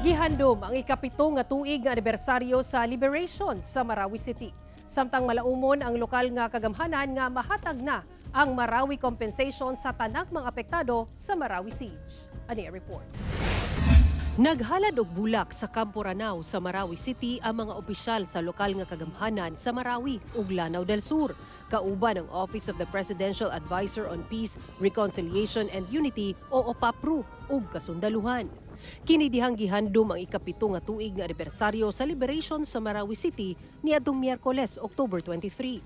Gihandom ang 7 nga tuig nga anibersaryo sa liberation sa Marawi City. Samtang malaumon ang lokal nga kagamhanan nga mahatag na ang Marawi compensation sa tanang mga apektado sa Marawi Siege. Ani ang report. Naghalad og bulak sa Campo Ranao sa Marawi City ang mga opisyal sa lokal nga kagamhanan sa Marawi ug Lanao del Sur. Kauban ang Office of the Presidential Advisor on Peace, Reconciliation and Unity o OPAPRU ug kasundaluhan. Kini dihang gihandom ang 7 nga tuig nga anibersaryo sa liberation sa Marawi City niadtong Miyerkules, October 23.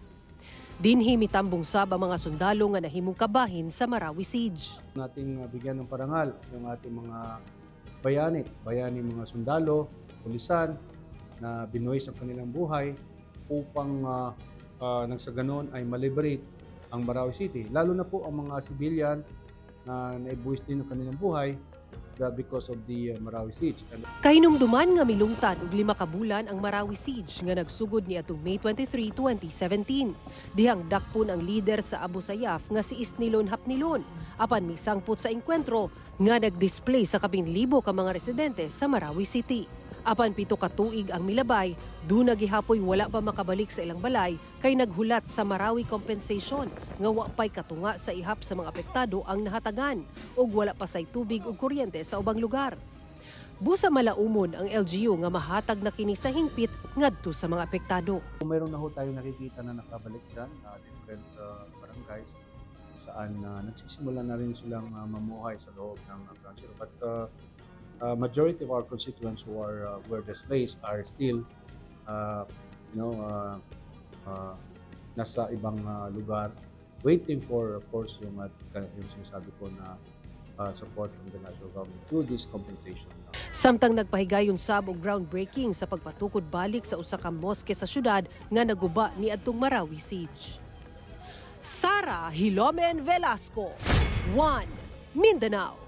Dinhi mitambong sab ang mga sundalo nga nahimong kabahin sa Marawi Siege. Nating bigyan ng parangal yung ating mga bayani, bayani mga sundalo, pulisan na binuwis ang kanilang buhay upang nang sa ganon ay maliberate ang Marawi City. Lalo na po ang mga civilian na naibuwis din ang kanilang buhay because of the Marawi Siege. And Kahinumduman nga milungtad og 5 ka bulan ang Marawi Siege nga nagsugod niadtong May 23, 2017. Dihang dakpon ang leader sa Abu Sayyaf nga si Isnilon Hapnilon apan misangpot sa engkwentro nga nagdisplay sa kapin libo ka mga residente sa Marawi City. Apan 7 ka tuig ang milabay, duna gihapoy wala pa makabalik sa ilang balay kay naghulat sa Marawi compensation nga wa pay katunga sa ihap sa mga apektado ang nahatagan ug wala pa say tubig ug kuryente sa ubang lugar. Busa malaumon ang LGU nga mahatag na kini sa hingpit ngadto sa mga apektado. Meron na ho tayo nakikita na nakabalik dyan na different barangays kung saan nagsisimula na rin silang mamuhay sa loob ng Ground Zero. But majority of our constituents who are were displaced are still nasa ibang lugar waiting for, of course, yung sinasabi ko na support from the national government through this compensation. Samtang nagpahigayon sab og groundbreaking sa pagpatukod balik sa usa ka mosque sa syudad nga naguba niadtong Marawi Siege. Sara Hilomen Velasco, 1 Mindanao.